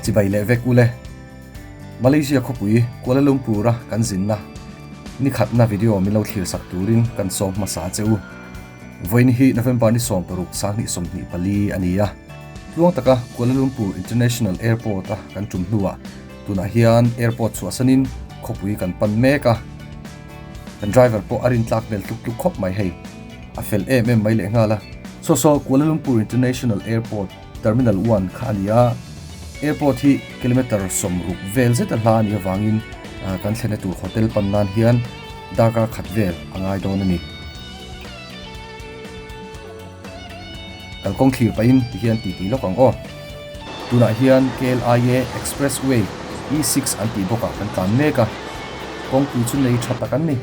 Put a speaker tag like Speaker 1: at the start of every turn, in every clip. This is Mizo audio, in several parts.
Speaker 1: Chibai leh vek ule. Malaysia khawpui Kuala Lumpur a kan zinna ni khatna video min lo thlir sak turin kan sawm hmasa che u. Vawiin hi November ni 16 2024 a ni a. Tluang taka Kuala Lumpur International Airport a kan tum hnuah tunah hian airport chhuahsanin khawpui kan pan mek a. Kan driver pawh a rintlak hmel tluk tluk khawp mai hei. A fel em em mai lehnghal a. Saw saw Kuala Lumpur International Airport Terminal 1 kha a ni a. Airport hi kilometer 60 vel zet a hla a nih avangin kan thlenna tur hotel pan nan hian darkar khat vel a ngai dawn a ni. Kalkawng thlir pahin tihian titi lawk ang aw. Tunah hian KLIA Expressway E6 an tih bawkah kan tlan mek a. Kawngpui chu nei tha tak an ni.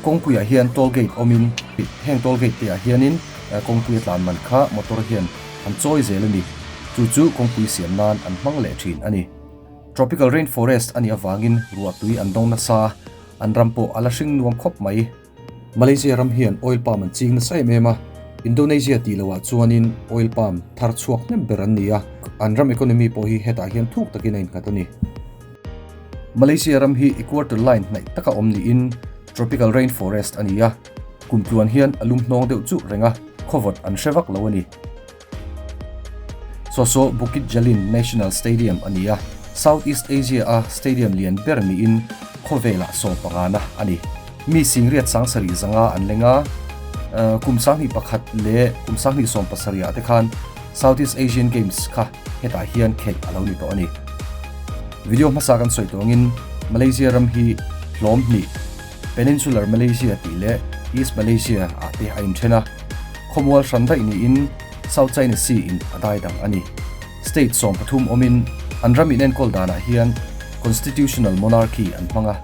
Speaker 1: Kawngpuiah hian toll gate awmin heng toll gate te ah hianin kawngpui a tlan man kha motor hian an chawi zel a ni. Chu chu kawngpui siam nan an hmang leh thin a ni. Tropical rain forest a nih avangin ruah tui an dawng nasa, an ram pawh a la hring nuam khawp mai. Malaysia ram hian oil palm an ching nasa em em a, Indonesia tih loh ah chuanin oil palm thar chhuak hnem ber an ni a, an ram economy pawh hi hetah hian thuk takin a innghat a ni. Malaysia ram hi equator line hnaih taka awm niin tropical rain forest a ni a, kum tluan hian a lum hnawng deuh chu reng a, khawvawt an hre vak lo a ni. Saw saw Bukit Jalil National Stadium a ni a, South East Asia a stadium lian ber niin khawvelah 15na a ni. Mi singriat sangsarih zanga an leng a, kum 21 leh kum 2017 ah te khan Southeast Asian Games kha hetah hian khelh a lo ni tawh a ni. Video hmasa kan sawi tawngin Malaysia ram hi hlawm hnih, Peninsular Malaysia tih leh East Malaysia ah te a inthen a, khawmual hran daih niin South China Sea in a dai dang a ni. State 13 awmin an ram inenkawl danah hian Constitutional Monarchy an hmang a,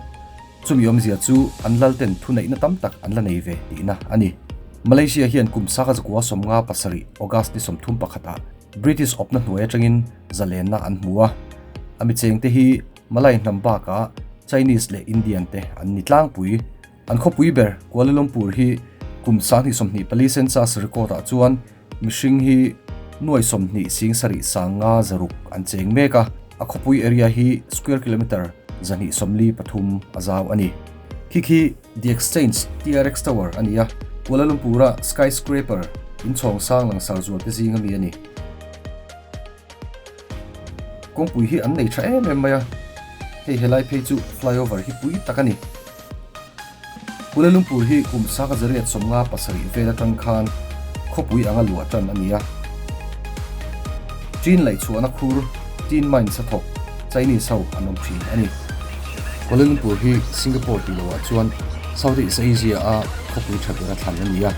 Speaker 1: chumi awmzia chu an lalten thuneihna tam tak an la nei ve tihna a ni. Malaysia hian kum 1957 August ni 31 ah British awpna hnuai atangin zalenna an hmu a, a micheng te hi Malay hnam bakah Chinese leh Indian te an ni tlangpui. An khawpui ber Kuala Lumpur hi kum 2024 census record ah chuan mihring hi nuai 27 sing 500 an cheng mek a, a khawpui area hi square kilometer 243 a zau a ni. Khi khi The Exchange TRX Tower a ni a, Kuala Lumpur a skyscraper inchhawng sang langsar zual te zing ami a ni. Kawngpui hi an nei tha em em mai a, hei helai phei chu flyover hi pui tak a ni. Kuala Lumpur hi kum 1957 vel atang khan khawpui anga luah tan a ni a. Tin laihchhuahna khur Tin Mines a thawk Chinese ho an awm thin a ni. Kuala Lumpur hi Singapore tih loah chuan Southeast Asia a khawpui tha ber a thlan a ni a.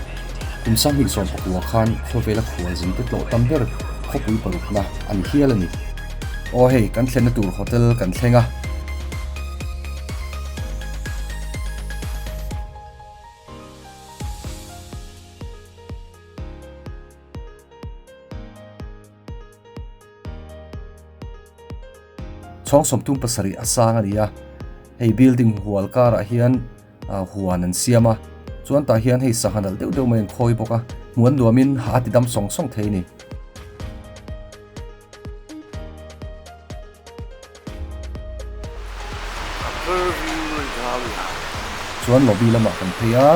Speaker 1: Kum 2019 khan khawvela khual zin te tlawh tam ber khawpui parukna a ni hial a ni. Aw hei kan thlenna tur hotel kan thleng a. Chhawng 37 a sang a ni a, hei building hual karah hian huan an siam a, chuan tah hian hei sangha nalh deuh deuh mai an khawi bawk a, hmuh an nuamin a ti dam sawng sawng thei a ni. Chuan lobby lamah kan phei a.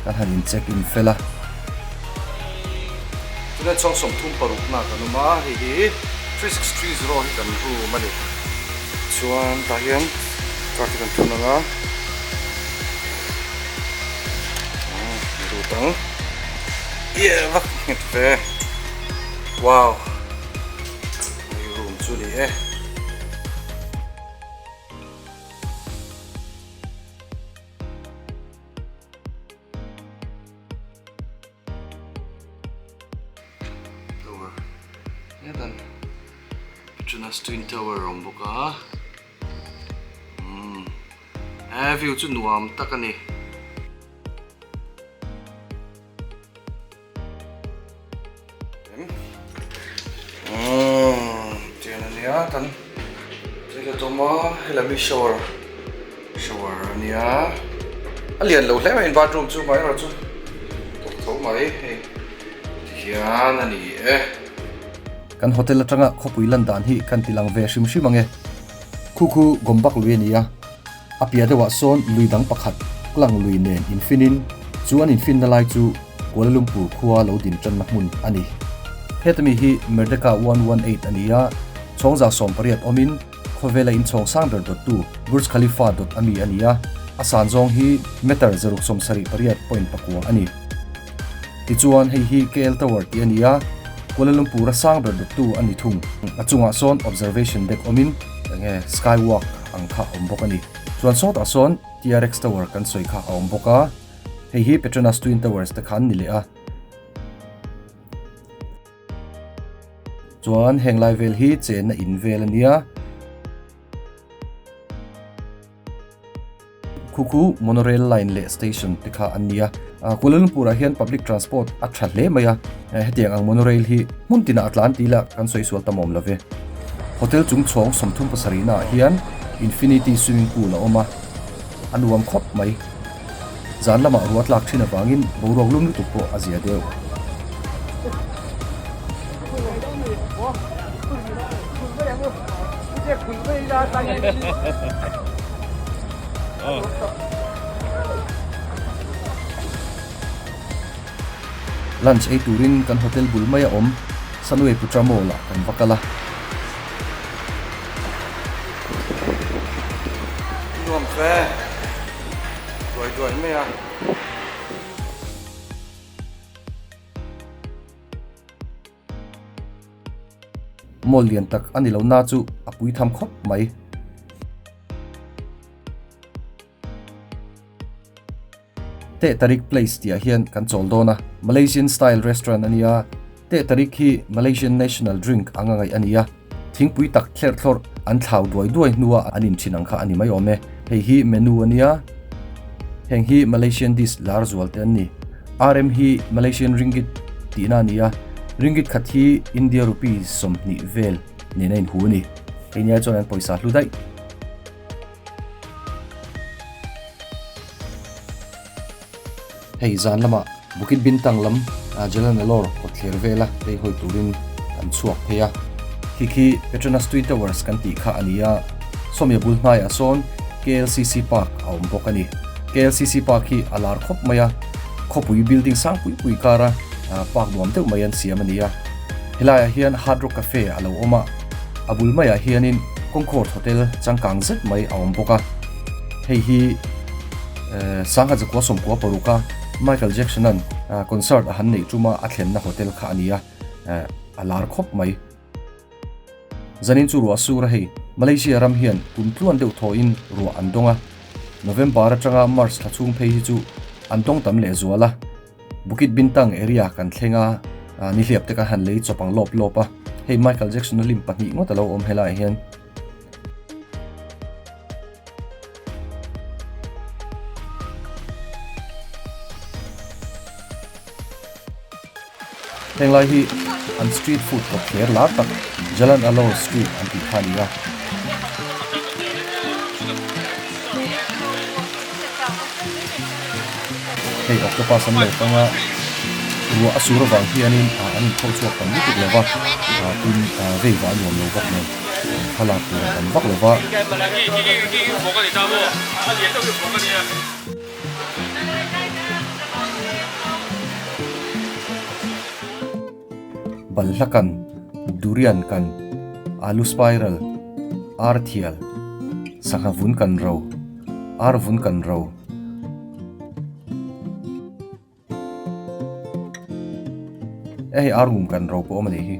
Speaker 1: Kan han in check in fel a.
Speaker 2: Tunah chhawng 36 na kan awm a, hei hi 3630 hi kan room a ni. Chuan tah hian car te kan thun ang a. Lut ang. Yeah, vak nghet ve. Wow. Hei room chu ni e. Tower. Hetan Petronas Twin Tower a awm bawk a. Umm. He view chu nuam tak a ni. Umm. Tian a nia tan thil a tawm a, helami shower shower a nia. A lian lo hle mai in bathroom chu mai erawh chu tawk tho mai hei tihian a ni e.
Speaker 1: Kan hotel atanga khawpui lan dan hi kan ti lang ve hrim hrim ang e. Khu khu Gombak lui a ni a, a piah deuhah sawn lui dang pakhat Klang lui nen infinin chu an infinna lai chu Kuala Lumpur khua lo din tanna hmun a ni. Hetami hi Merdeka 118 a ni a, chhawngza 18 awmin Khawvela inchhawng sang ber dawttu Burj Khalifa dawt a mi a ni a, a san zawng hi meter 678.9 a ni. Tichuan, hei hi KL Tower tih a ni a, Kuala Lumpur-a sang ber dawttu a ni thung. A chungah sawn observation deck awmin enge skywalk ang kha a awm bawk a ni. Chuan sawtah sawn TRX Tower kan sawi kha a awm bawk a, hei hi Petronas Twin Towers te kha an ni leh a. Chuan heng lai vel hi chenna in vel a nia. Khu khu monorail line leh station te kha an nia. Kuala Lumpur ah hian public transport a tha hle mai a. Hetiang ang monorail hi hmun tinah a tlan tih lah kan sawi sual tam awm lo ve. Hotel chung chhawng 37 naah hian infinity swimming pool a awm a, a nuam khawp mai. Zan lamah ruah tlak thin avangin boruak lum lutuk pawh a zia deuh. Lunch ei turin kan hotel bul mai a awm Sunway Putra Mall ah kan va kal a.
Speaker 2: Nuam fe. Duai duai mai a.
Speaker 1: Mall lian tak a ni lo na chu a pui tham khawp mai. Teh Tarik Place tih ah hian kan chawl dawn a, Malaysian style restaurant a nia. Teh Tarik hi Malaysian national drink anga ngaih a ni a, thingpui tak thlerh thlawrh an thlau duai duai hnua an in thin ang kha a ni mai awm e. Hei hi menu a nia, heng hi Malaysian dish lar zual te an ni. RM hi Malaysian ringgit tihna a ni a, ringgit khat hi India rupee 20 vel nen a inhu a ni. Hei nia chuan an pawisa hlu daih. Hei zan lamah Bukit Bintang lam Jalan Alor kawtthler vela phei hawi turin kan chhuak phei a. Khi khi Petronas Twin Towers kan tih kha a ni a, sawmia bul hnaiah sawn KLCC Park a awm bawk a ni. KLCC Park hi a lar khawp mai a, khawpui building sang pui pui kara park nuam deuh mai an siam a ni a. Helaiah hian Hard Rock Cafe a lo awm a, a bul maiah hianin Concord Hotel changkang zet mai a awm bawk a. Hei hi Sangha Zakua Sawmkua paruka Michael Jackson-a'n concert a han neih tuma a thlenna hotel kha a ni a, a lar khawp mai. Zanin chu ruah sur a hei, Malaysia ram hian kum tluan deuh thawhin ruah an dawng a, November atanga March thla chhung phei hi chu an dawng tam lehzual a. Bukit Bintang area kan thleng a, nihliap te kan han lei chawp ang lawp lawp a, hei Michael Jackson-a lim pahnih ngawt a lo awm helaiah hian. Heng lai hi an street food kawt thler lar tak Jalan Alor Street an tih kha a ni a. Hei octopus an lo tang a, ruah a sur avang hianin an inpho chhuak tam lutuk lo va, tin vei vah a nuam lo vak nen thlalak tur a tam vak lo va. Balhla kan, durian kan, alu spiral, ar thial, sangha vun kan ro, ar vun kan ro. E hei ar ngum kan ro pawh awm a nih hi.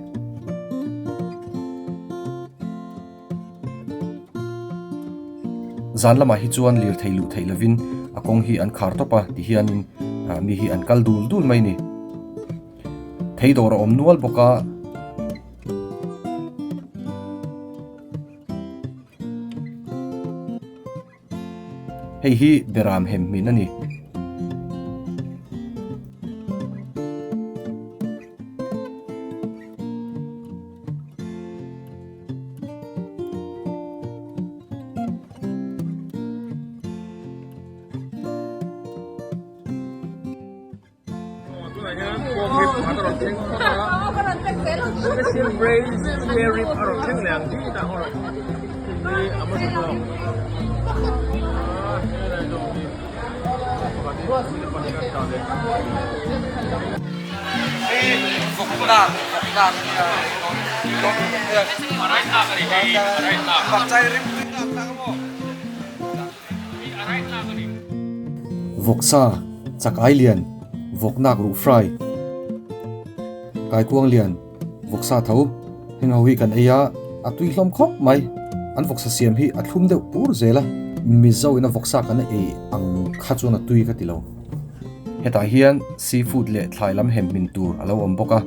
Speaker 1: Zan lamah hi chuan lirthei luh theih lovin a kawng hi an khar tawp a ti hianin mi hi an kal dul dul mai a ni. Thei dawr a awm nual bawk a. Hei hi beram hem hmin a ni.
Speaker 3: Tunah hian pork rib pakhat a rawn thleng phawt a, special braised spare rib a rawn thleng leh ang chi tah erawh hi a hmasa zawk. Helai zawng hi pakhat hi mile pahnih kan chah leh.
Speaker 2: Hei vawk nak vawk nak a nia Pakchai rim tui nak tak a maw.
Speaker 1: Vawksa, Chakai lian, Vawknak ruh fry, Kaikuang lian, Vawksa tho, heng ho hi kan ei a, a tui hlawm khawp mai. An vawksa siam hi a thlum deuh pur zel a, Mizo ina vawksa kan ei ang kha chuan a tui ka ti lo. Hetah hian seafood leh thlai lam hem hmin tur a lo awm bawk a.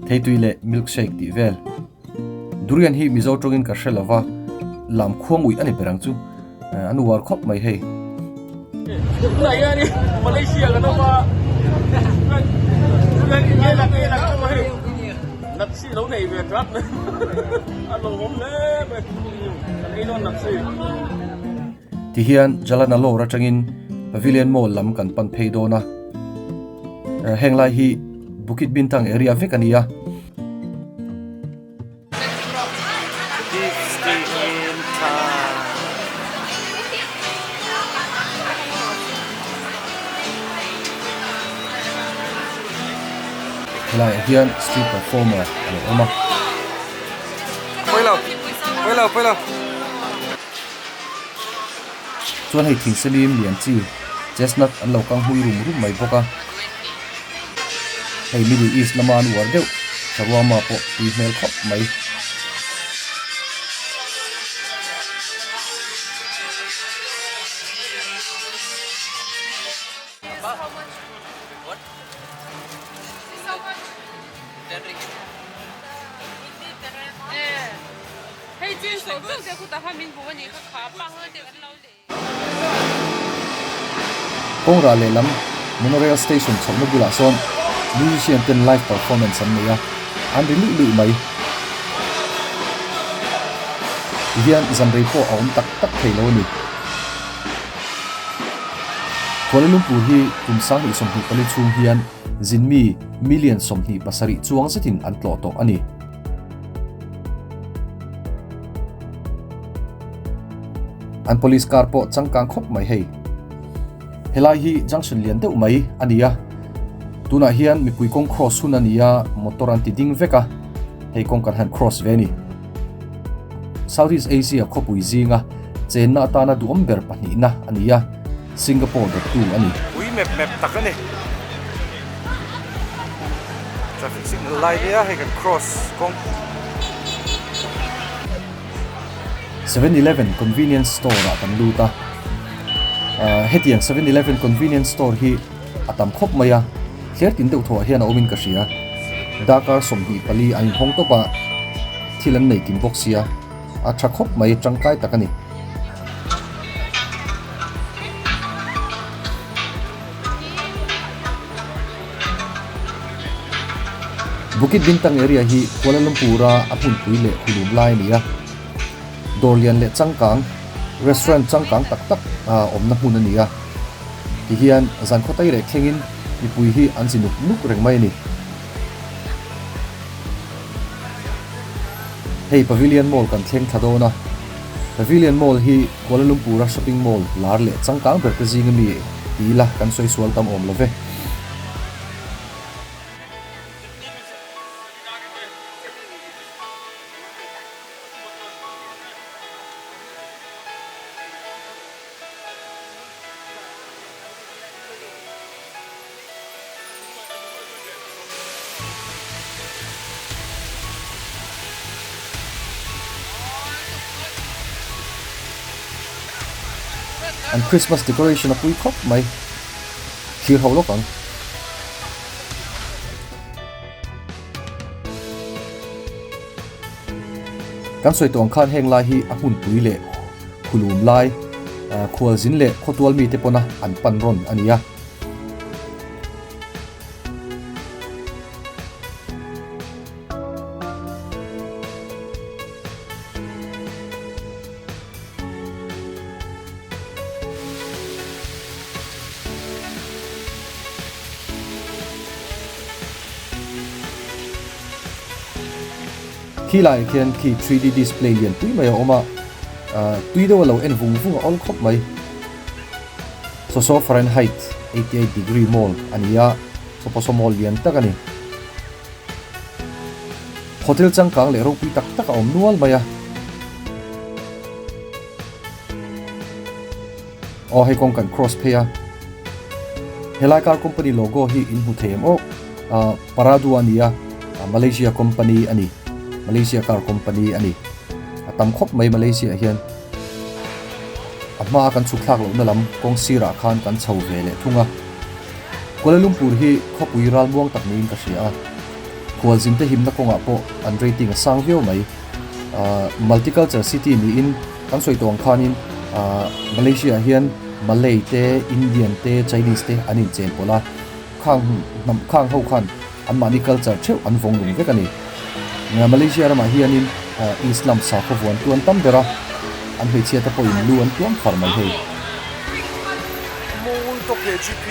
Speaker 1: Theitui leh milkshake tih vel. Durian hi Mizo tawngin ka hre lova, lam khuang uih a ni ber ang chu. An uar khawp mai hei.
Speaker 3: Tunah hian Malaysia kan awm a, Natsi lo nei ve tlat mai a lawmawm hle mai kan ei dawn natsi.
Speaker 1: Tihian Jalan Alor atangin Pavilion Mall lam kan pan phei dawn a, heng lai hi Bukit Bintang area vek a ni a. Helaiah hian street performer a lo awm a. Chuan hei thingselim lian chi chestnut an lo kang hmui rum rum mai bawk a, hei Middle East lama an uar deuh shawarma pawh tui hmel khawp mai. Kawngrah lehlam Monorail station chhohna bulah sawn musician ten live performance an nei a, an ri luih luih mai. Tihian zanrei pawh a awm tak tak thei lo a ni. Kuala Lumpur hi kum 2024 chhung hian zinmi million 27 chuang zetin an tlawh tawh a ni. An police car pawh changkang khawp mai hei. Helai hi junction lian deuh mai a ni a, tunah hian mipui kawng cross hun a ni a, motor an ti ding vek a, hei kawng kan han cross ve a ni. Southeast Asia khawpui zinga chenna atana duhawm ber pahnihna a ni a, Singapore dawttu a ni.
Speaker 2: Pui mep mep tak a ni. Traffic signal lai nia hei kan cross kawng.
Speaker 1: 7-Eleven convenience store ah kan lut a, hetiang 7-Eleven convenience store hi a tam khawp mai a, thler tin deuh thawh ah hian a awm in ka hria. Darkar 24 an inhawng tawp a, thil an nei kim bawk sia, a tha khawp mai tangkai tak a ni. Bukit Bintang area hi Kuala Lumpur-a a hmunpui leh hulum lai a ni a. Dawr lian leh changkang, restaurant changkang tak tak awmna hmun a ni a. Tihian zan khawtai reh thlengin mipui hi an zi nuk nuk reng mai a ni. Hei Pavilion Mall kan thleng thla dawn a. Pavilion Mall hi Kuala Lumpur-a shopping mall lar leh changkang ber te zinga mi ti ila kan sawi sual tam awm lo ve. An Christmas decoration a pui khawp mai. Thlir ho lawk ang. Kan sawi tawh ang khan heng lai hi a hmunpui leh khulum lai khualzin leh khawtual mite pawna an pan rawn a ni a. Khi laiah khian khi 3D display lian pui mai a awm a, tui deuh a lo en vung vung a awl khawp mai. Saw saw Fahrenheit 88 degree mall a ni a, saw pawh saw mall lian tak a ni. Hotel changkang leh ropui tak tak a awm nual mai a. Aw hei kawng kan cross phei a. Helai car company logo hi in hmu thei em aw. Ah Perodua a ni a, Malaysia company a ni. Malaysia car company a ni. A tam khawp mai Malaysia ah hian. A hmaa kan chhuk thlak lohna lam kawng sirah khan kan chho ve leh thung a. Kuala Lumpur hi khawpui ralmuang tak niin ka hria a. Khualzinte himna kawngah pawh an rating a sang viau mai. Multiculture city niin kan sawi tawh ang khanin Malaysia ah hian Malay te, Indian te, Chinese te an inchen pawlh a, khang hnam khang ho khan anmahni culture theuh an vawng lung vek a ni. Malaysia ramah hianin Islam sakhaw vuan tu an tam ber a, an hmeichhia te pawhin lu an tuam far mai hei.
Speaker 2: Mawi tawp he GP.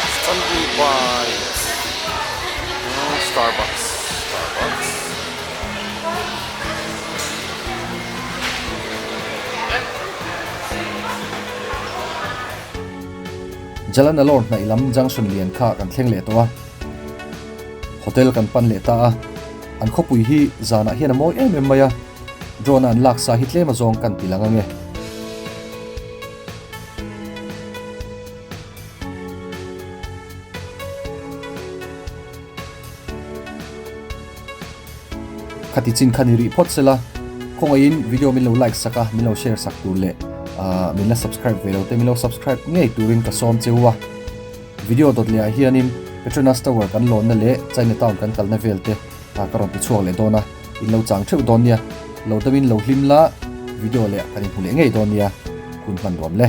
Speaker 2: Istanbul Bites Starbucks Starbucks
Speaker 1: Jalan Alor hnaih lam junction lian kha kan thleng leh tawh a, hotel kan pan leh ta a, an khawpui hi zanah hian a mawi em em mai a, drone a an lak sa hi tlem azawng kan ti lang ange. Khati chin kha ni rih phawt sela, khawngaihin video min lo like sak a, min lo share sak tur leh min la subscribe ve lo te min lo subscribe ngei turin ka sawm cheu a. Video dawt leh ah hianin Petronas Tower kan lawnna leh Chinatown kan kalna vel te ka rawn ti chhuak leh dawn a, in lo chang theuh dawn nia. Lo damin lo hlim la, video leh kan inhmu leh ngei dawn nia, hun hman nuam le.